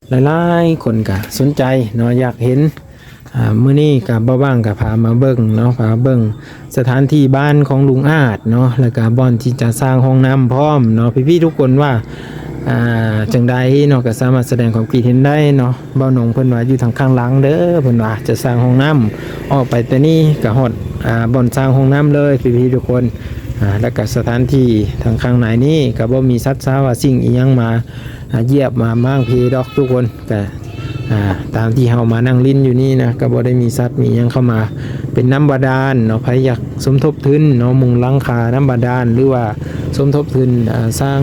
ຫຼາຍໆຄົນກະສົນໃຈເນາະ ຢາກເຫັນ. ອາ ມື້ນີ້ກະບ່າວບ່າງກະພາມາເບິ່ງເນາະ ພາເບິ່ງສະຖານທີ່ບ້ານຂອງລຸງອາດເນາະ ແລ້ວກະບ່ອນທີ່ຈະສ້າງຫ້ອງນ້ຳພ້ອມເນາະ. ພີ່ໆທຸກຄົນວ່າ ອາ ຈັ່ງໃດເນາະ ກະສາມາດສະແດງຄວາມຄິດເຫັນໄດ້ເນາະ. ບ່າວໜົງເພິ່ນວ່າຢູ່ທາງຂ້າງຫຼັງເດີ ເພິ່ນວ່າຈະສ້າງຫ້ອງນ້ຳ ອອກໄປແຕ່ນີ້ກະຮອດ ອາ ບ່ອນສ້າງຫ້ອງນ້ຳເລີຍ ພີ່ໆທຸກຄົນ. ອາ ແລ້ວກະສະຖານທີ່ທາງຂ້າງໃນນີ້ກະບໍ່ມີສັດສາວາສິ່ງອີ່ຫຍັງມາ ອາ ຢຽບມາມ້າງເພດອກທຸກຄົນ. ກະ ອາ ຕາມທີ່ເຮົາມານັ່ງຫຼິ້ນຢູ່ນີ້ນະ ກະບໍ່ໄດ້ມີສັດມີຫຍັງເຂົ້າມາ. ເປັນນ້ຳບາດານເນາະ ໃຜຢາກສົມທົບທຶນເນາະ ມຸງຫຼັງຄານ້ຳບາດານ ຫຼືວ່າສົມທົບທຶນ ອາ ສ້າງ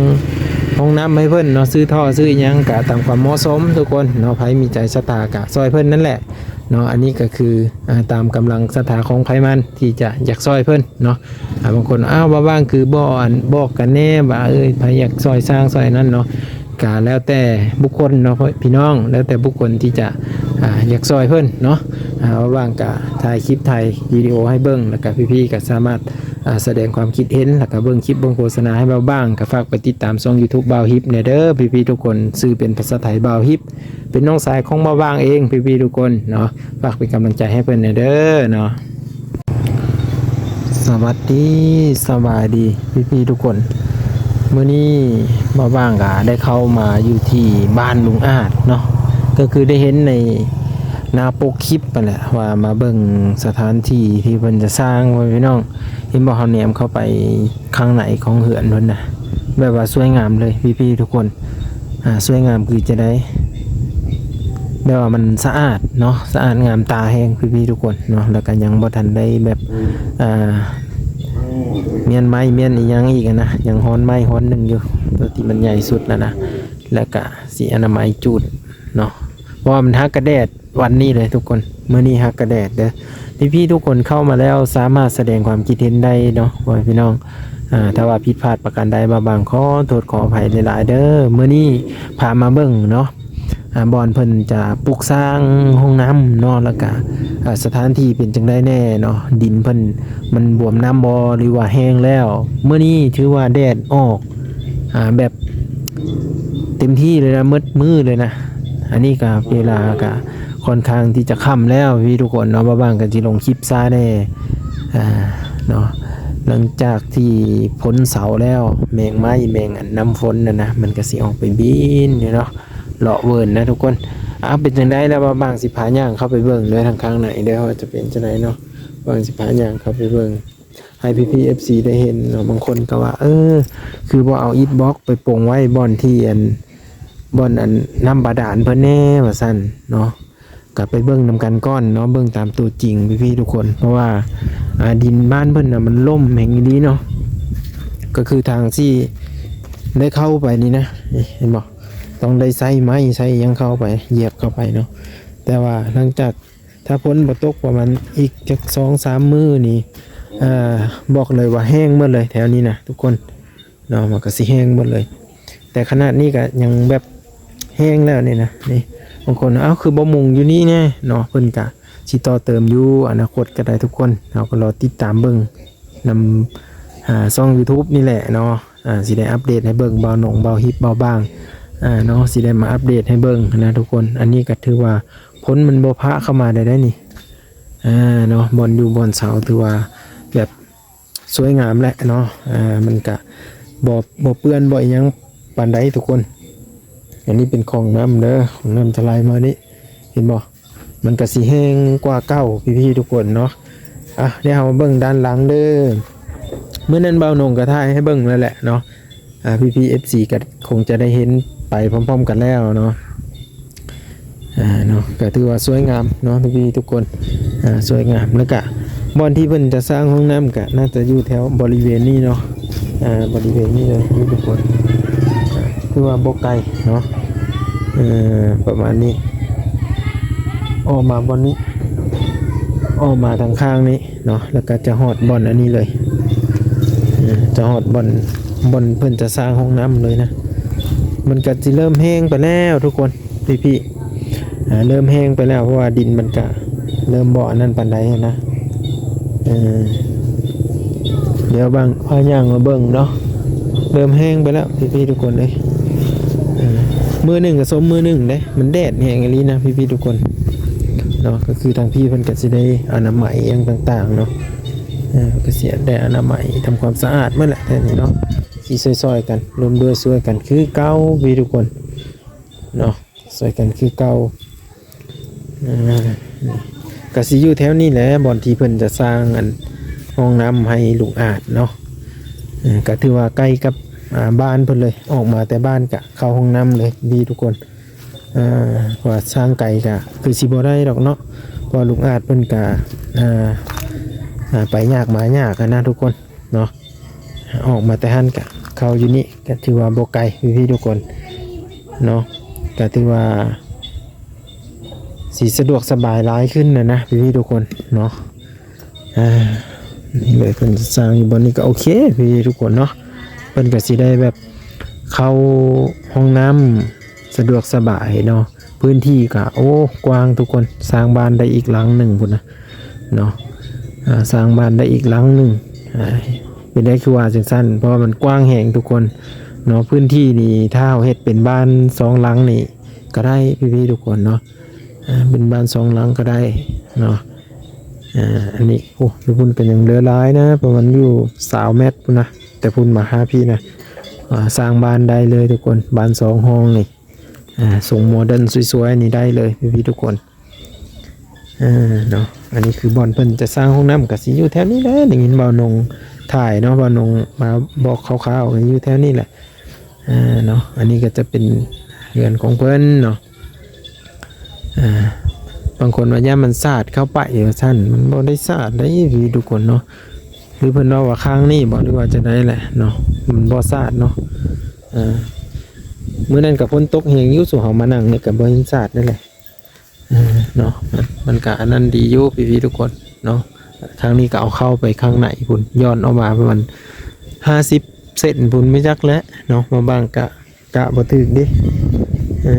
ຫ້ອງນ້ຳໃຫ້ເພິ່ນເນາະ ຊື້ທໍ່ຊື້ອີ່ຫຍັງກະຕາມຄວາມເໝາະສົມທຸກຄົນເນາະ. ໃຜມີໃຈສັດທາກະຊ່ອຍເພິ່ນນັ້ນແຫຼະເນາະ. ອັນນີ້ກະຄື ອາ ຕາມກຳລັງສັດທາຂອງໃຜມັນທີ່ຈະຢາກຊ່ອຍເພິ່ນເນາະ. ອາ ບາງຄົນ ອ້າວ ບ່າວບ່າງຄືບໍ່ ອັນ ບອກກັນແດ່ວ່າ ເອີຍ ໃຜຢາກຊ່ອຍສ້າງຊ່ອຍນັ້ນເນາະ. ກະແລ້ວແຕ່ບຸກຄົນເນາະ ພີ່ນ້ອງ ແລ້ວແຕ່ບຸກຄົນທີ່ຈະ ອາ ຢາກຊ່ອຍເພິ່ນເນາະ. ອາ ບ່າວບ່າງກະຖ່າຍຄລິບ ຖ່າຍວິດີໂອໃຫ້ເບິ່ງ ແລ້ວກະພີ່ໆກະສາມາດ ອາ ສະແດງຄວາມຄິດເຫັນ ແລ້ວກະເບິ່ງຄລິບ ເບິ່ງໂຄສະນາໃຫ້ບ່າວບ່າງ. ກະຝາກໄປຕິດຕາມຊ່ອງຢູທູບບ່າວຮິບແດ່ເດີ ພີ່ໆທຸກຄົນ. ຊື່ເປັນພາສາໄທ ບ່າວຣິບ ເປັນນ້ອງຊາຍຂອງບ່າວບ່າງເອງ ພີ່ໆທຸກຄົນເນາະ. ຝາກເປັນກຳລັງໃຈໃຫ້ເພິ່ນແດ່ເດີເນາະ. ສະຫວັດດີ ສະບາຍດີ ພີ່ໆທຸກຄົນ. ມື້ນີ້ບ່າວບ່າງກະໄດ້ເຂົ້າມາຢູ່ທີ່ບ້ານລຸງອາດເນາະ ກະຄືໄດ້ເຫັນໃນໜ້າປົກຄລິບຫັ້ນແຫຼະ ວ່າມາເບິ່ງສະຖານທີ່ທີ່ເພິ່ນຈະສ້າງ ພໍ່ແມ່ພີ່ນ້ອງ. ເຫັນບໍ່ ເຮົາແນມເຂົ້າໄປຂ້າງໃນຂອງເຮືອນເພິ່ນນະ ແບບວ່າສວຍງາມເລີຍ ພີ່ໆທຸກຄົນ. ອາ ສວຍງາມຄືຈັ່ງໃດ ແບບວ່າມັນສະອາດເນາະ ສະອາດງາມຕາແຮງ ພີ່ໆທຸກຄົນເນາະ. ແລ້ວກະຍັງບໍ່ທັນໄດ້ແບບ ອາ ມ້ຽນໄມ້ມ້ຽນອີ່ຫຍັງອີກຫັ້ນນະ ຍັງຮ້ອນໄມ້ຮ້ອນໜຶ່ງຢູ່ ໂຕທີ່ມັນໃຫຍ່ສຸດຫັ້ນນະ ແລ້ວກະຊິອະນາໄມຈູດເນາະ ເພາະວ່າມັນຮັກກະແດດ ວັນນີ້ເລີຍທຸກຄົນ ມື້ນີ້ຮັກກະແດດເດີ. ພີ່ໆທຸກຄົນເຂົ້າມາແລ້ວສາມາດສະແດງຄວາມຄິດເຫັນໄດ້ເນາະ ພໍ່ແມ່ພີ່ນ້ອງ. ອາ ຖ້າວ່າຜິດພາດປະການໃດ ບ່າວບ່າງຂໍໂທດຂໍອະໄພຫຼາຍໆເດີ. ມື້ນີ້ພາມາເບິ່ງເນາະ ອາ ບ່ອນເພິ່ນຈະປຸກສ້າງຫ້ອງນ້ຳເນາະ ແລ້ວກະ ອາ ສະຖານທີ່ເປັນຈັ່ງໃດແດ່ເນາະ ດິນເພິ່ນມັນບວມນ້ຳບໍ່ ຫຼືວ່າແຫ້ງແລ້ວ. ມື້ນີ້ຖືວ່າແດດອອກ ອາ ແບບເຕັມທີ່ເລີຍນະ ໝົດມື້ເລີຍນະ. ອັນນີ້ກະເວລາກະຄ່ອນຂ້າງທີ່ຈະຄ່ຳແລ້ວ ພີ່ໆທຸກຄົນເນາະ. ບ່າວບ່າງກະຊິລົງຄລິບຊ້າແດ່ ອາ ເນາະ ຫຼັງຈາກທີ່ຝົນເຊົາແລ້ວ ແມງໄມ້ແມງອັນນ້ຳຝົນຫັ້ນນະ ມັນກະຊິອອກໄປບິນຢູ່ເນາະ ເລາະເວີນນະທຸກຄົນ. ອາ ເປັນຈັ່ງໃດແລ້ວ ບ່າວບ່າງຊິພາຍ່າງເຂົ້າໄປເບິ່ງເດີ ທາງຂ້າງໃນເດີ ວ່າຈະເປັນຈັ່ງໃດເນາະ. ບ່າວບ່າງຊິພາຍ່າງເຂົ້າໄປເບິ່ງ ໃຫ້ພີ່ໆເອັຟຊີໄດ້ເຫັນເນາະ. ບາງຄົນກະວ່າ ເອີ ຄືບໍ່ເອົາອິດບລັອກໄປປົງໄວ້ບ່ອນທີ່ ອັນ ບ່ອນ ອັນ ນ້ຳບາດານເພິ່ນແດ່ວ່າຊັ້ນເນາະ. ກະໄປເບິ່ງນຳກັນກ່ອນເນາະ ເບິ່ງຕາມໂຕຈິງ ພີ່ໆທຸກຄົນ. ເພາະວ່າ ອາ ດິນບ້ານເພິ່ນນະ ມັນຫຼົ່ມແຮງອີ່ຫຼີເນາະ. ກະຄືທາງທີ່ໄດ້ເຂົ້າໄປນີ້ນະ ນີ້ເຫັນບໍ່ ຕ້ອງໄດ້ໃຊ້ໄມ້ໃຊ້ຫຍັງເຂົ້າໄປ ຢຽບເຂົ້າໄປເນາະ. ແຕ່ວ່າຫຼັງຈາກ ຖ້າຝົນບໍ່ຕົກປະມານອີກຈັກສອງສາມມື້ນີ້ ເອີ ບອກເລີຍວ່າແຫ້ງໝົດເລີຍແຖວນີ້ນະທຸກຄົນເນາະ ມັນກະຊິແຫ້ງໝົດເລີຍ. ແຕ່ຂະໜາດນີ້ກະຍັງແບບແຫ້ງແລ້ວນີ້ນະ. ນີ້ ບາງຄົນ ເອົ້າ ຄືບໍ່ມຸງຢູ່ນີ້ແດ່ເນາະ ເພິ່ນກະຊິຕໍ່ເຕີມຢູ່ອະນາຄົດກະໄດ້ທຸກຄົນ. ເຮົາກະລໍຕິດຕາມເບິ່ງ ນຳ ອາ ຊ່ອງຢູທູບນີ້ແຫຼະເນາະ ອາ ຊິໄດ້ອັບເດດໃຫ້ເບິ່ງ ບ່າວໜົງ ບ່າວຮິບ ບ່າວບ່າງ ອາ ເນາະ ຊິໄດ້ມາອັບເດດໃຫ້ເບິ່ງຫັ້ນນະທຸກຄົນ. ອັນນີ້ກະຖືວ່າຝົນມັນບໍ່ພະເຂົ້າມາໄດ້ໄດ໋ນີ້ ອາ ເນາະ ບ່ອນຢູ່ບ່ອນເຊົາຖືວ່າແບບສວຍງາມແຫຼະເນາະ. ອາ ມັນກະບໍ່ ບໍ່ເປື້ອນບໍ່ອີ່ຫຍັງປານໃດທຸກຄົນ. ອັນນີ້ເປັນຂອງນ້ຳເດີ ຂອງນ້ຳຈະໄຫຼມານີ້ ເຫັນບໍ່ ມັນກະຊິແຫ້ງກວ່າເກົ່າ ພີ່ໆທຸກຄົນເນາະ. ອະ ດຽວເຮົາມາເບິ່ງດ້ານຫຼັງເດີ. ມື້ນັ້ນບ່າວໜົງກະຖ່າຍໃຫ້ເບິ່ງແລ້ວແຫຼະເນາະ ອາ ພີ່ໆເອັຟຊີກະຄົງຈະໄດ້ເຫັນໄປພ້ອມໆກັນແລ້ວເນາະ. ອາ ເນາະ ກະຖືວ່າສວຍງາມເນາະ ພີ່ໆທຸກຄົນ ອາ ສວຍງາມ. ແລ້ວກະບ່ອນທີ່ເພິ່ນຈະສ້າງຫ້ອງນ້ຳກະໜ້າຈະຢູ່ແຖວບໍລິເວນນີ້ເນາະ ອາ ບໍລິເວນນີ້ເລີຍ ພີ່ໆທຸກຄົນ. ອາ ຖືວ່າບໍ່ໄກເນາະ ເອີ ປະມານນີ້ ອອກມາບ່ອນນີ້ ອອກມາທາງຂ້າງນີ້ເນາະ ແລ້ວກະຈະຮອດບ່ອນອັນນີ້ເລີຍ ເອີ ຈະຮອດບ່ອນ ບ່ອນເພິ່ນຈະສ້າງຫ້ອງນ້ຳເລີຍນະ. ມັນກະຊິເລີ່ມແຫ້ງໄປແລ້ວທຸກຄົນ ພີ່ໆ ອາ ເລີ່ມແຫ້ງໄປແລ້ວ ເພາະວ່າດິນມັນກະເລີ່ມບໍ່ອັນນັ້ນປານໃດຫັ້ນນະ. ເອີ ດຽວບ່າວພາຍ່າງມາເບິ່ງເນາະ ເລີ່ມແຫ້ງໄປແລ້ວ ພີ່ໆທຸກຄົນເອີຍ. ເອີ ມື້ໜຶ່ງກໍສົມມື້ໜຶ່ງເດ້ ມັນແດດແຮງອີ່ຫຼີນະພີ່ໆທຸກຄົນເນາະ. ກໍຄືທາງພີ່ເພິ່ນກໍຊິໄດ້ອະນາໄມຫຍັງຕ່າງໆເນາະ ເອີ ກໍຊິໄດ້ອະນາໄມທຳຄວາມສະອາດໝົດແຫຼະແຖວນີ້ເນາະ. ຊິຊ່ອຍໆກັນ ຮ່ວມດ້ວຍຊ່ວຍກັນຄືເກົ່າພີ່ທຸກຄົນເນາະ ຊ່ອຍກັນຄືເກົ່າ. ອ່າ ກະຊິຢູ່ແຖວນີ້ແຫຼະ ບ່ອນທີ່ເພິ່ນຈະສ້າງອັນ ຫ້ອງນ້ຳໃຫ້ລຸງອາດເນາະ. ເອີ ກະຖືວ່າໃກ້ກັບ ອ່າ ບ້ານເພິ່ນເລີຍ ອອກມາແຕ່ບ້ານກະເຂົ້າຫ້ອງນ້ຳເລີຍພີ່ທຸກຄົນ. ເອີ ເພາະວ່າສ້າງໄກກະຄືຊິບໍ່ໄດ້ດອກເນາະ ເພາະວ່າລຸງອາດເພິ່ນກະ ອ່າ ໄປຍາກມາຍາກຫັ້ນນະທຸກຄົນເນາະ. ອອກມາແຕ່ຫັ້ນກະເຂົ້າຢູ່ນີ້ ກະຖືວ່າບໍ່ໄກພີ່ໆທຸກຄົນເນາະ. ກະຖືວ່າຊິສະດວກສະບາຍຫຼາຍຂຶ້ນນະນະພີ່ໆທຸກຄົນເນາະ. ອ່າ ນີ້ເລີຍ ເພິ່ນສ້າງຢູ່ບ່ອນນີ້ກໍໂອເຄພີ່ໆທຸກຄົນເນາະ. ເພິ່ນກໍຊິໄດ້ແບບເຂົ້າຫ້ອງນ້ຳສະດວກສະບາຍເນາະ. ພື້ນທີ່ກໍ ໂອ້ ກວ້າງທຸກຄົນ ສ້າງບ້ານໄດ້ອີກຫຼັງໜຶ່ງພຸ້ນນະເນາະ. ອ່າ ສ້າງບ້ານໄດ້ອີກຫຼັງໜຶ່ງ. ອ່າ ເປັນໄດ້ຄືວ່າຈັ່ງຊັ້ນ ເພາະວ່າມັນກວ້າງແຮງທຸກຄົນເນາະ. ພື້ນທີ່ນີ້ ຖ້າເຮົາເຮັດເປັນບ້ານສອງຫຼັງນີ້ກໍໄດ້ພີ່ໆທຸກຄົນເນາະ. ອ່າ ເປັນບ້ານສອງຫຼັງກໍໄດ້ເນາະ. ອ່າ ອັນນີ້ ໂອ້ ຢູ່ພຸ້ນກໍຍັງເຫຼືອຫຼາຍນະ ປະມານຢູ່ຊາວແມັດພຸ້ນນະ ແຕ່ພຸ້ນມາຫາພີ້ນະ. ອ່າ ສ້າງບ້ານໄດ້ເລີຍທຸກຄົນ ບ້ານສອງຫ້ອງນີ້. ອ່າ ຊົງໂມເດີນສວຍໆນີ້ໄດ້ເລີຍພີ່ໆທຸກຄົນ. ເອີ ເນາະ ອັນນີ້ຄືບ່ອນເພິ່ນຈະສ້າງຫ້ອງນ້ຳ ກໍຊິຢູ່ແຖວນີ້ແຫຼະ. ໄດ້ຍິນບ່າວນົງຖ່າຍເນາະ ບ່າວນົງມາບອກຄ່າວໆ ຢູ່ແຖວນີ້ແຫຼະ. ເອີ ເນາະ ອັນນີ້ກໍຈະເປັນເຮືອນຂອງເພິ່ນເນາະ. ອ່າ ບາງຄົນວ່າຢ້ານມັນສາດເຂົ້າໄປວ່າຊັ້ນ ມັນບໍ່ໄດ້ສາດໄດ໋ພີ່ທຸກຄົນເນາະ. ຫຼືເພິ່ນເວົ້າວ່າຂ້າງນີ້ບໍ ຫຼືວ່າຈັ່ງໃດແຫຼະເນາະ ມັນບໍ່ສາດເນາະ. ເອີ ມື້ນັ້ນກໍຝົນຕົກແຮງຢູ່ ສູ່ເຮົາມານັ່ງນີ້ກໍບໍ່ເຫັນສາດນັ້ນແຫຼະ. ເອີ ເນາະ ມັນກໍອັນນັ້ນດີຢູ່ພີ່ໆທຸກຄົນເນາະ. ທາງນີ້ກໍເອົາເຂົ້າໄປຂ້າງໃນພຸ້ນ ຍ້ອນອອກມາປະມານຫ້າສິບເຊັນພຸ້ນ ບໍ່ຈັກແຫຼະເນາະ. ມາບາງກະ ກະບໍ່ຖືກເດ້. ເອີ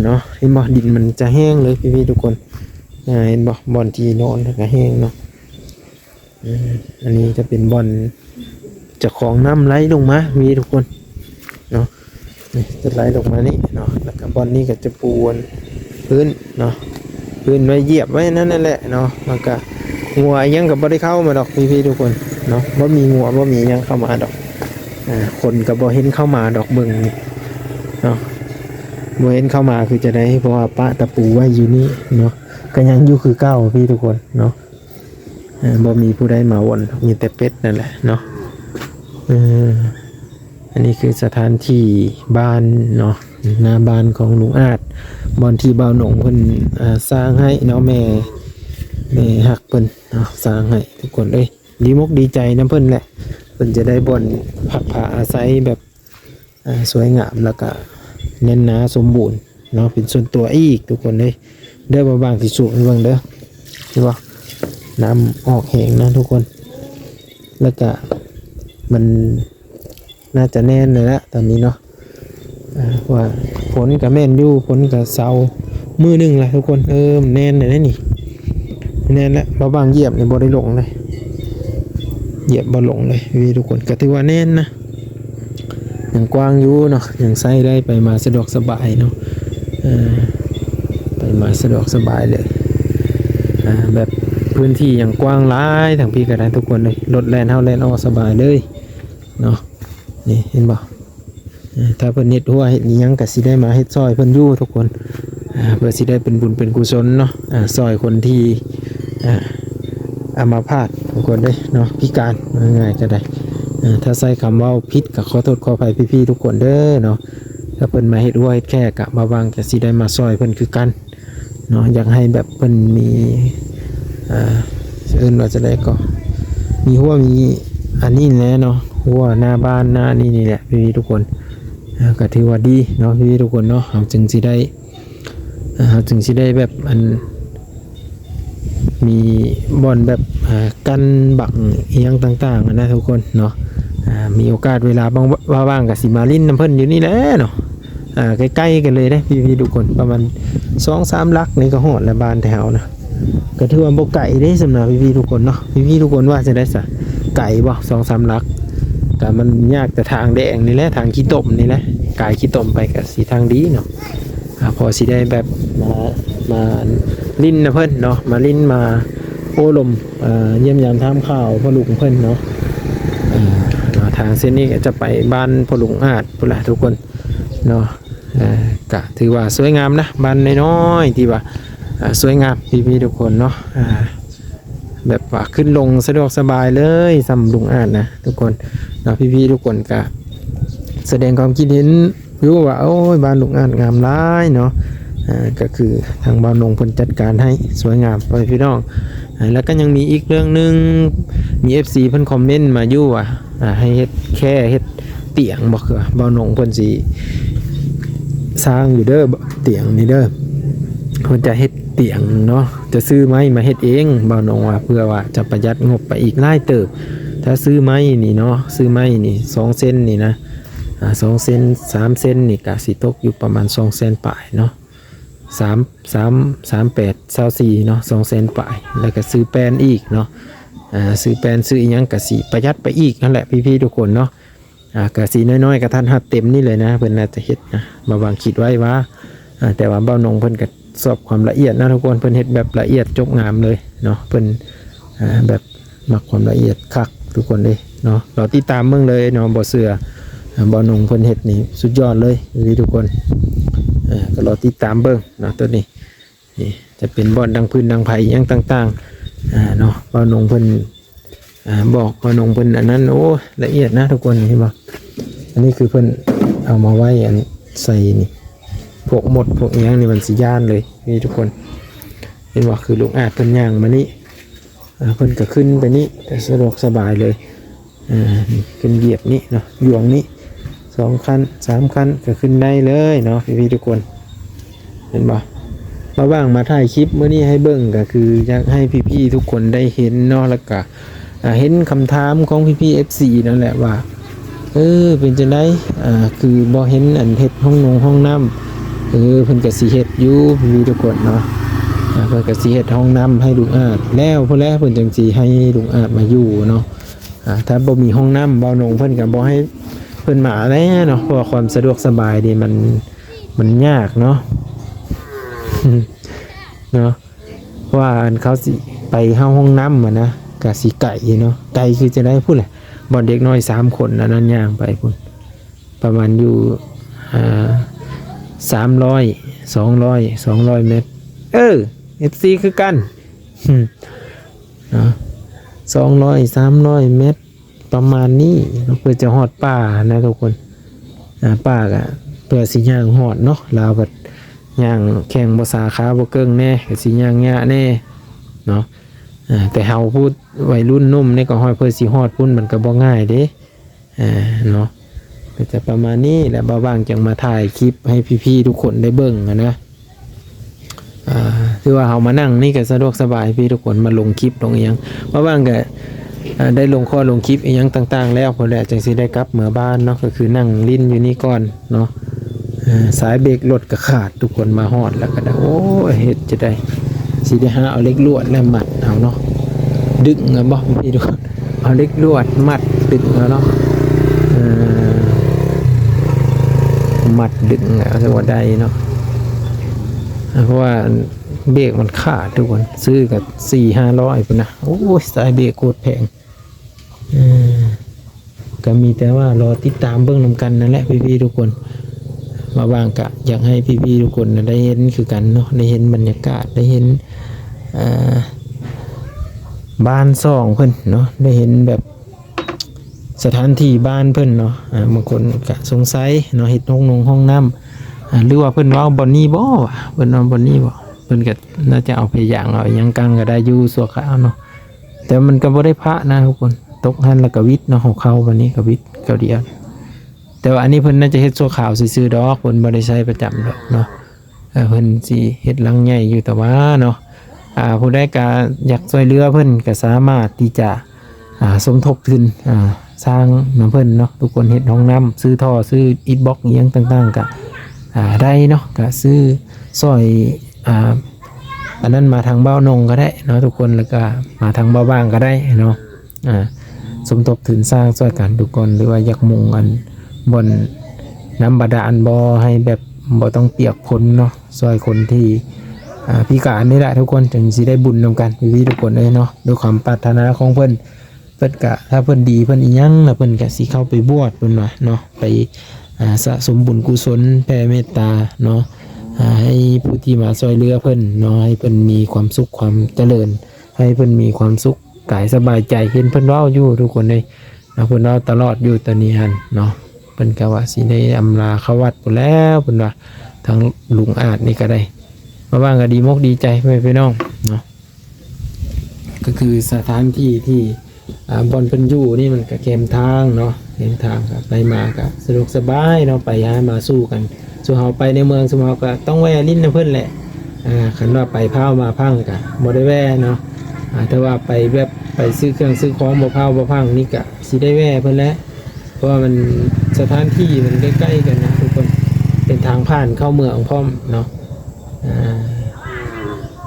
ເນາະ ເຫັນບໍ່ ດິນມັນຈະແຫ້ງເລີຍພີ່ໆທຸກຄົນ. ເອີ ເຫັນບໍ່ ບ່ອນທີ່ນອນກໍແຫ້ງເນາະ. ເອີ ອັນນີ້ຈະເປັນບ່ອນເຈົ້າຂອງນ້ຳໄຫຼລົງມາພີ່ໆທຸກຄົນເນາະ. ນີ້ຈະໄຫຼລົງມານີ້ເນາະ ແລ້ວກໍບ່ອນນີ້ກໍຈະປູພື້ນເນາະ ພື້ນໄວ້ຢຽບໄວ້ນັ້ນແຫຼະເນາະ. ແລ້ວກໍງົວອີ່ຫຍັງກໍບໍ່ໄດ້ເຂົ້າມາດອກພີ່ໆທຸກຄົນເນາະ. ບໍ່ມີງົວ ບໍ່ມີຫຍັງເຂົ້າມາດອກ. ອ່າ ຄົນກໍບໍ່ເຫັນເຂົ້າມາດອກ ເບິ່ງນີ້ເນາະ ບໍ່ເຫັນເຂົ້າມາຄືຈະໄດ້ ເພາະວ່າປະຕະປູໄວ້ຢູ່ນີ້ເນາະ. ກໍຍັງຢູ່ຄືເກົ່າພີ່ທຸກຄົນເນາະ. ເອີ ບໍ່ມີຜູ້ໃດມາວົນ ມີແຕ່ເປັດນັ້ນແຫຼະເນາະ. ເອີ ອັນນີ້ຄືສະຖານທີ່ບ້ານເນາະ ໜ້າບ້ານຂອງລຸງອາດ ບ່ອນທີ່ບ່າວໜົງເພິ່ນ ເອີ ສ້າງໃຫ້ເນາະ. ແມ່ ແມ່ຮັກເພິ່ນເນາະ ສ້າງໃຫ້ທຸກຄົນເອີຍ. ດີມົກດີໃຈນຳເພິ່ນແຫຼະ ເພິ່ນຈະໄດ້ບ່ອນພັກພາອາໄສແບບ ອ່າ ສວຍງາມ ແລ້ວກະແໜ້ນໜາສົມບູນເນາະ ເປັນສ່ວນຕົວອີກທຸກຄົນເອີຍ. ເດີ ບ່າວບາງຊິສູບໃຫ້ເບິ່ງເດີ ເຫັນບໍ່ ນ້ຳອອກແຮງນະທຸກຄົນ. ແລ້ວກະມັນໜ້າຈະແໜ້ນແລ້ວລະຕອນນີ້ເນາະ. ອ່າ ເພາະວ່າຝົນກະແມ່ນຢູ່ ຝົນກະເຊົາມື້ໜຶ່ງລະທຸກຄົນ. ເອີ ມັນແໜ້ນແລ້ວນີ້ ແໜ້ນແລ້ວ. ບ່າວບາງຢຽບນີ້ບໍ່ໄດ້ລົງເລີຍ ຢຽບບໍ່ລົງເລີຍພີ່ໆທຸກຄົນ. ກະຖືວ່າແໜ້ນນະ ຍັງກວ້າງຢູ່ເນາະ ຍັງໃຊ້ໄດ້ ໄປມາສະດວກສະບາຍເນາະ. ເອີ ໄປມາສະດວກສະບາຍເລີຍ. ອ່າ ແບບພື້ນທີ່ຍັງກວ້າງຫຼາຍ ທາງພີ້ກໍໄດ້ທຸກຄົນເອີຍ. ລົດແລ່ນເຂົ້າແລ່ນອອກສະບາຍເລີຍເນາະ. ນີ້ເຫັນບໍ່ ເອີ ຖ້າເພິ່ນເຮັດຮົ້ວເຮັດອີ່ຫຍັງກໍຊິໄດ້ມາເຮັດຊ່ອຍເພິ່ນຢູ່ທຸກຄົນ. ອ່າ ເພື່ອຊິໄດ້ເປັນບຸນເປັນກຸສົນເນາະ. ອ່າ ຊ່ອຍຄົນທີ່ ອ່າ ອາມາພາດທຸກຄົນເດ້ເນາະ ພິການ ວ່າງ່າຍໆກໍໄດ້. ເອີ ຖ້າໃຊ້ຄຳເວົ້າຜິດກໍຂໍໂທດຂໍອະໄພພີ່ໆທຸກຄົນເດີເນາະ. ຖ້າເພິ່ນມາເຮັດຮົ້ວເຮັດແຂ້ກໍ ບ່າວບາງກໍຊິໄດ້ມາຊ່ອຍເພິ່ນຄືກັນເນາະ. ຢາກໃຫ້ແບບເພິ່ນມີ ອ່າ ເອີ້ນວ່າຈັ່ງໃດກໍ ມີຮົ້ວມີອັນນີ້ແຫຼະເນາະ ຮົ້ວໜ້າບ້ານໜ້ານີ້ນີ້ແຫຼະພີ່ໆທຸກຄົນ. ອ່າ ກໍຖືວ່າດີເນາະພີ່ໆທຸກຄົນເນາະ. ເຮົາຈຶ່ງຊິໄດ້ ອ່າ ເຮົາຈຶ່ງຊິໄດ້ແບບ ອັນ ມີບ່ອນແບບ ອ່າ ກັ້ນບັງອີ່ຫຍັງຕ່າງໆຫັ້ນນະທຸກຄົນເນາະ. ອ່າ ມີໂອກາດເວລາວ່າງໆກໍຊິມາຫຼິ້ນນຳເພິ່ນຢູ່ນີ້ແຫຼະເນາະ. ອ່າ ໃກ້ໆກັນເລີຍເດ້ພີ່ໆທຸກຄົນ ປະມານສອງສາມຫຼັກນີ້ກໍຮອດແລ້ວ ບ້ານແຖວເຮົານະ. ກໍຖືວ່າບໍ່ໄກເດ້ ສຳລັບພີ່ໆທຸກຄົນເນາະ. ພີ່ໆທຸກຄົນວ່າຈັ່ງໃດຊະ ໄກບໍ່ ສອງສາມຫຼັກ? ມັນຍາກແຕ່ທາງແດງນີ້ແຫຼະ ທາງຂີ້ຕົມນີ້ແຫຼະ ກາຍຂີ້ຕົມໄປກໍຊິທາງດີເນາະ ອ່າ ພໍຊິໄດ້ແບບມາ ມາຫຼິ້ນນຳເພິ່ນເນາະ ມາຫຼິ້ນ ມາໂອ້ລົມ ອ່າ ຢ້ຽມຢາມຖາມຂ່າວພໍ່ລຸງເພິ່ນເນາະ ເອີ ເນາະ ທາງເສັ້ນນີ້ກໍຈະໄປບ້ານພໍ່ລຸງອາດພຸ້ນລະທຸກຄົນເນາະ ເອີ ກະຖືວ່າສວຍງາມນະ ບ້ານນ້ອຍໆ ທີ່ວ່າ ອ່າ ສວຍງາມ ພີ່ໆ ທຸກຄົນເນາະ ອ່າ ແບບວ່າຂຶ້ນລົງສະດວກສະບາຍເລີຍ ສ່ຳລຸງອາດນະທຸກຄົນເນາະ ພີ່ໆ ທຸກຄົນກະສະແດງຄວາມຄິດເຫັນຢູ່ວ່າ ໂອ້ຍ ບ້ານລຸງອາດງາມຫຼາຍເນາະ ອ່າ ກໍຄືທາງບ່າວນົງເພິ່ນຈັດການໃຫ້ສວຍງາມ ພໍ່ແມ່ພີ່ນ້ອງ ອ່າ ແລ້ວກໍຍັງມີອີກເລື່ອງໜຶ່ງ ມີເອັຟຊີເພິ່ນຄອມເມັນມາຢູ່ວ່າ ອ່າ ໃຫ້ເຮັດແຄ່ເຮັດຕຽງບໍ່ ຄືວ່າບ່າວນົງເພິ່ນຊິສ້າງຢູ່ເດີ ຕຽງນີ້ເດີ ເພິ່ນຈະເຮັດຕຽງເນາະ ຈະຊື້ໄມ້ມາເຮັດເອງ ບ່າວນົງວ່າ ເພື່ອວ່າຈະປະຢັດງົບໄປອີກຫຼາຍເຕີບ ຖ້າຊື້ໄມ້ນີ້ເນາະ ຊື້ໄມ້ນີ້ສອງເຊັນນີ້ນະ ອ່າ ສອງເຊັນ ສາມເຊັນນີ້ກະຊິຕົກຢູ່ປະມານສອງແສນປາຍເນາະ ສາມ ສາມ ສາມແປດ ຊາວສີ່ເນາະ ສອງແສນປາຍ ແລ້ວກໍຊື້ແປ້ນອີກເນາະ ອ່າ ຊື້ແປ້ນຊື້ອີ່ຫຍັງກໍຊິປະຢັດໄປອີກນັ້ນແຫຼະ ພີ່ໆ ທຸກຄົນເນາະ ອ່າ ກໍຊິນ້ອຍໆ ກະທັນຮັດເຕັມນີ້ເລີຍນະ ເພິ່ນໜ້າຈະເຮັດນະ ບ່າວບາງຄິດໄວ້ວ່າ ອ່າ ແຕ່ວ່າບ່າວນົງເພິ່ນກໍຊອບຄວາມລະອຽດນະທຸກຄົນ ເພິ່ນເຮັດແບບລະອຽດຈົບງາມເລີຍເນາະ ເພິ່ນ ອ່າ ແບບ ມັກຄວາມລະອຽດຄັກທຸກຄົນເດ້ເນາະ ລໍຕິດຕາມເບິ່ງເລີຍເນາະ ບໍ່ເຊື່ອ ບ່າວນົງເພິ່ນເຮັດນີ້ສຸດຍອດເລີຍ ພີ່ໆ ທຸກຄົນ ເອີ ກໍລໍຕິດຕາມເບິ່ງເນາະ ໂຕນີ້ ນີ້ຈະເປັນບ່ອນດັງຟືນດັງໄຟອີ່ຫຍັງຕ່າງໆ ອ່າ ເນາະ ບ່າວນົງເພິ່ນ ອ່າ ບອກ ບ່າວນົງເພິ່ນອັນນັ້ນ ໂອ້ ລະອຽດນະທຸກຄົນ ເຫັນບໍ່ ອັນນີ້ຄືເພິ່ນເອົາມາໄວ້ອັນໃສ່ນີ້ ພວກມົດພວກອີ່ຫຍັງນີ້ມັນຊິຢ້ານເລີຍ ນີ້ທຸກຄົນ ເຫັນບໍ່ ຄືລຸງອາດເພິ່ນຍ່າງມານີ້ ອ່າ ເພິ່ນກໍຂຶ້ນໄປນີ້ ສະດວກສະບາຍເລີຍ ອ່າ ນີ້ຂຶ້ນຢຽບນີ້ເນາະ ຢວງນີ້ ສອງຂັ້ນ ສາມຂັ້ນ ກໍຂຶ້ນໄດ້ເລີຍເນາະ ພີ່ໆ ທຸກຄົນ ເຫັນບໍ່ ລະຫວ່າງມາຖ່າຍຄລິບມື້ນີ້ໃຫ້ເບິ່ງ ກໍຄືຢາກໃຫ້ພີ່ໆ ທຸກຄົນໄດ້ເຫັນເນາະ ແລ້ວກໍ ອ່າ ເຫັນຄຳຖາມຂອງພີ່ໆ ເອັຟຊີ ນັ້ນແຫຼະວ່າ ເອີ ເປັນຈັ່ງໃດ ອ່າ ຄືບໍ່ເຫັນອັນເຮັດຫ້ອງນົງຫ້ອງນ້ຳ ເອີ ເພິ່ນກໍຊິເຮັດຢູ່ ພີ່ໆ ທຸກຄົນເນາະ ອ່າ ເພິ່ນກໍຊິເຮັດຫ້ອງນ້ຳໃຫ້ລຸງອາດ ແລ້ວພຸ້ນແຫຼະ ເພິ່ນຈັ່ງຊິໃຫ້ລຸງອາດມາຢູ່ເນາະ ອ່າ ຖ້າບໍ່ມີຫ້ອງນ້ຳ ບ່າວນົງເພິ່ນກໍບໍ່ໃຫ້ເພິ່ນມາແລ້ວເນາະ ເພາະວ່າຄວາມສະດວກສະບາຍນີ້ມັນ ມັນຍາກເນາະ ເນາະ ເພາະວ່າອັນເຂົາຊິໄປເຂົ້າຫ້ອງນ້ຳຫັ້ນນະ ກະຊິໄກເນາະ ໄກຄືຈັ່ງໃດພຸ້ນແຫຼະ ບ່ອນເດັກນ້ອຍສາມຄົນອັນນັ້ນຍ່າງໄປພຸ້ນ ປະມານຢູ່ ອ່າ ສາມຮ້ອຍ ສອງຮ້ອຍ ສອງຮ້ອຍແມັດ ເອີ ເອັຟຊີ ຄືກັນ ເນາະ ສອງຮ້ອຍ ສາມຮ້ອຍແມັດ ປະມານນີ້ເນາະ ເພື່ອຈະຮອດປ່ານະທຸກຄົນ ອ່າ ປ່າກະເພື່ອຊິຍ່າງຮອດເນາະ ລາວກໍຍ່າງແຂ້ງບໍ່ສາຂາບໍ່ເກິ່ງແດ່ ກໍຊິຍ່າງຍາກແດ່ເນາະ ອ່າ ແຕ່ເຮົາຜູ້ໄວລຸ້ນໜຸ່ມນີ້ກໍຮອດ ເພື່ອຊິຮອດພຸ້ນມັນກໍບໍ່ງ່າຍເດ້ ອ່າ ເນາະ ກໍຈະປະມານນີ້ແຫຼະ ບ່າວບາງຈຶ່ງມາຖ່າຍຄລິບໃຫ້ພີ່ໆ ທຸກຄົນໄດ້ເບິ່ງຫັ້ນນະ. ອ່າ ຖືວ່າເຮົາມານັ່ງນີ້ກໍສະດວກສະບາຍພີ່ທຸກຄົນ ມາລົງຄລິບລົງອີ່ຫຍັງ ວ່າວ່າງກໍ ອ່າ ໄດ້ລົງຂໍ້ລົງຄລິບອີ່ຫຍັງຕ່າງໆແລ້ວພຸ້ນແຫຼະ ຈັ່ງຊິໄດ້ກັບເມືອບ້ານເນາະ ກໍຄືນັ່ງຫຼິ້ນຢູ່ນີ້ກ່ອນເນາະ. ອ່າ ສາຍເບຣກລົດກໍຂາດ ທຸກຄົນມາຮອດແລ້ວກໍໄດ້ ໂອ້ຍ ເຮັດຈັ່ງໃດ ຊິໄດ້ຫາເອົາເຫຼັກລວດແລ້ວມັດເອົາເນາະ ດຶງເອົາບໍ່ພີ່ທຸກຄົນ ເອົາເຫຼັກລວດມັດດຶງເອົາເນາະ ເອີ ມັດດຶງເອົາ ຈັ່ງວ່າໄດ້ເນາະ ເພາະວ່າເບຣກມັນຂາດທຸກຄົນ ຊື້ກໍສີ່ຫ້າຮ້ອຍພຸ້ນນະ ໂອ້ຍ ສາຍເບຣກໂຄດແພງ ເອີ ກໍມີແຕ່ວ່າລໍຕິດຕາມເບິ່ງນຳກັນນັ້ນແຫຼະພີ່ໆທຸກຄົນ ວ່າວ່າງກະຢາກໃຫ້ພີ່ໆທຸກຄົນນະໄດ້ເຫັນຄືກັນເນາະ ໄດ້ເຫັນບັນຍາກາດ ໄດ້ເຫັນ ເອີ ບ້ານຊ່ອງເພິ່ນເນາະ ໄດ້ເຫັນແບບ ສະຖານທີ່ບ້ານເພິ່ນເນາະ ອ່າ ບາງຄົນກະສົງໄສເນາະ ເຮັດຫ້ອງນົງຫ້ອງນ້ຳ ອ່າ ຫຼືວ່າເພິ່ນເວົ້າບ່ອນນີ້ບໍ ເພິ່ນເວົ້າບ່ອນນີ້ບໍ ເພິ່ນກະໜ້າຈະເອົາພະຍາງເອົາຫຍັງກັງກໍໄດ້ຢູ່ຊົ່ວຄາວເນາະ ແຕ່ມັນກໍບໍ່ໄດ້ພະນະທຸກຄົນ ຕົກຫັ້ນແລ້ວກໍຫວິດເນາະ ຫົວເຂົ່າບາດນີ້ກໍຫວິດເຂົ້າດຽວ ແຕ່ວ່າອັນນີ້ເພິ່ນໜ້າຈະເຮັດຊົ່ວຄາວຊື່ໆດອກ ເພິ່ນບໍ່ໄດ້ໃຊ້ປະຈຳດອກເນາະ. ເອີ ເພິ່ນຊິເຮັດຫຼັງໃຫຍ່ຢູ່ ແຕ່ວ່າເນາະ ອ່າ ຜູ້ໃດກະຢາກຊ່ວຍເຫຼືອເພິ່ນ ກະສາມາດທີ່ຈະ ອ່າ ສົມທົບທຶນ ອ່າ ສ້າງນຳເພິ່ນເນາະ ທຸກຄົນເຮັດຫ້ອງນ້ຳ ຊື້ທໍ່ ຊື້ອິດບລັອກອີ່ຫຍັງຕ່າງໆ ກະ ອ່າ ໄດ້ເນາະ ກະຊື້ຊ່ອຍ ອ່າ ອັນນັ້ນມາທາງບ່າວນົງກໍໄດ້ເນາະທຸກຄົນ ແລ້ວກະມາທາງບ່າວບາງກໍໄດ້ເນາະ. ອ່າ ສົມທົບທຶນສ້າງຊ່ອຍກັນທຸກຄົນ ຫຼືວ່າຢາກມຸງອັນບ່ອນນ້ຳບາດານບໍ່ ໃຫ້ແບບບໍ່ຕ້ອງປຽກຝົນເນາະ ຊ່ອຍຄົນທີ່ ອ່າ ພິການນີ້ແຫຼະທຸກຄົນ ຈຶ່ງຊິໄດ້ບຸນນຳກັນ ພີ່ໆ ທຸກຄົນເອີຍເນາະ ດ້ວຍຄວາມປາດຖະໜາຂອງເພິ່ນ. ເພິ່ນກະ ຖ້າເພິ່ນດີເພິ່ນອີ່ຫຍັງນະ ເພິ່ນກະຊິເຂົ້າໄປບວດ ເພິ່ນວ່າເນາະ ໄປ ອ່າ ສະສົມບຸນກຸສົນ ແຜ່ເມດຕາເນາະ ອ່າ ໃຫ້ຜູ້ທີ່ມາຊ່ອຍເຫຼືອເພິ່ນເນາະ ໃຫ້ເພິ່ນມີຄວາມສຸກຄວາມຈະເລີນ ໃຫ້ເພິ່ນມີຄວາມສຸກກາຍສະບາຍໃຈ. ເຫັນເພິ່ນເວົ້າຢູ່ທຸກຄົນເອີຍເນາະ ເພິ່ນເວົ້າຕະຫຼອດຢູ່ຕອນນີ້ຫັ້ນເນາະ ເພິ່ນກະວ່າຊິໄດ້ອຳລາເຂົ້າວັດພຸ້ນແລ້ວ ເພິ່ນວ່າ ທາງລຸງອາດນີ້ກະໄດ້ ມາວ່າງກະດີມົກດີໃຈ ພໍ່ແມ່ພີ່ນ້ອງເນາະ. ກະຄືສະຖານທີ່ທີ່ ອ່າ ບ່ອນເພິ່ນຢູ່ນີ້ມັນກະແຄມທາງເນາະ ແຄມທາງ ກະໄປມາກະສະດວກສະບາຍເນາະ ໄປຫາມາສູ່ກັນ. ສູ່ເຮົາໄປໃນເມືອງ ຊຸມເຮົາກະຕ້ອງແວ່ຫຼິ້ນນຳເພິ່ນແຫຼະ ອ່າ ຄັນວ່າໄປພ້າວມາພັງກະບໍ່ໄດ້ແວ່ເນາະ ອ່າ ແຕ່ວ່າໄປແບບໄປຊື້ເຄື່ອງຊື້ຂອງບໍ່ພ້າວບໍ່ພັງນີ້ກະຊິໄດ້ແວ່ເພິ່ນແຫຼະ ເພາະວ່າມັນ ສະຖານທີ່ມັນໃກ້ໆກັນນະທຸກຄົນ ເປັນທາງຜ່ານເຂົ້າເມືອງພ້ອມເນາະ ອ່າ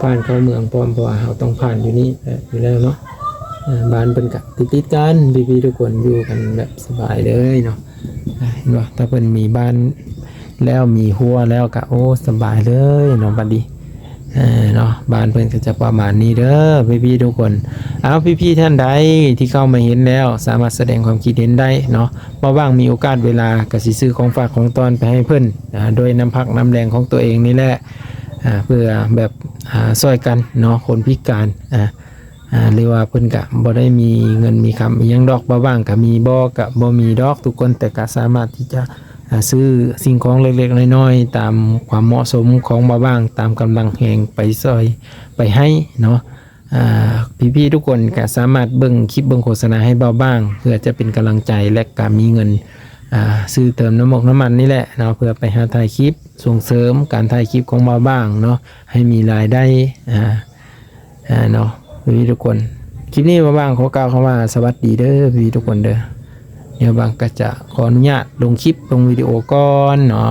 ຜ່ານເຂົ້າເມືອງພ້ອມ ເພາະວ່າເຮົາຕ້ອງຜ່ານຢູ່ນີ້ແຫຼະ ຢູ່ແລ້ວເນາະ. ອ່າ ບ້ານເພິ່ນກະຕິດໆກັນ ພີ່ໆ ທຸກຄົນ ຢູ່ກັນແບບສະບາຍເລີຍເນາະ. ອ່າ ເຫັນບໍ່ ຖ້າເພິ່ນມີບ້ານແລ້ວ ມີຮົ້ວແລ້ວກະ ໂອ້ ສະບາຍເລີຍເນາະ ບັດນີ້ ເອີ ເນາະ ບ້ານເພິ່ນກະຈະປະມານນີ້ເດີ ພີ່ໆ ທຸກຄົນ. ເອົາ ພີ່ໆ ທ່ານໃດທີ່ເຂົ້າມາເຫັນແລ້ວ ສາມາດສະແດງຄວາມຄິດເຫັນໄດ້ເນາະ. ບໍ່ວ່າງມີໂອກາດເວລາກະຊິຊື້ຂອງຝາກຂອງຕ້ອນໄປໃຫ້ເພິ່ນ ອ່າ ໂດຍນ້ຳພັກນ້ຳແຮງຂອງຕົວເອງນີ້ແຫຼະ ອ່າ ເພື່ອແບບ ອ່າ ຊ່ອຍກັນເນາະ ຄົນພິການ ອ່າ ອ່າ ຫຼືວ່າເພິ່ນກະບໍ່ໄດ້ມີເງິນມີຄຳອີ່ຫຍັງດອກ ບ່າວບ່າງກະມີບໍ່ ກະບໍ່ມີດອກທຸກຄົນ ແຕ່ກະສາມາດທີ່ຈະ ອ່າ ຊື້ສິ່ງຂອງເລັກໆນ້ອຍໆ ຕາມຄວາມເໝາະສົມຂອງບ່າວບ່າງ ຕາມກຳລັງແຮງໄປຊ່ອຍໄປໃຫ້ເນາະ. ອ່າ ພີ່ໆ ທຸກຄົນກະສາມາດເບິ່ງຄລິບເບິ່ງໂຄສະນາໃຫ້ບ່າວບ່າງ ເພື່ອຈະເປັນກຳລັງໃຈ ແລະກະມີເງິນ ອ່າ ຊື້ເຕີມນ້ຳມົກນ້ຳມັນນີ້ແຫຼະເນາະ ເພື່ອໄປຫາຖ່າຍຄລິບ ສົ່ງເສີມການຖ່າຍຄລິບຂອງບ່າວບ່າງເນາະ ໃຫ້ມີລາຍໄດ້ ອ່າ ອ່າ ເນາະ ພີ່ໆ ທຸກຄົນ. ຄລິບນີ້ບ່າວບ່າງຂໍກ່າວຄຳວ່າສະຫວັດດີເດີ ພີ່ໆ ທຸກຄົນເດີ. ດຽວບ່າວບ່າງກະຈະຂໍອະນຸຍາດລົງຄລິບລົງວິດີໂອກ່ອນເນາະ.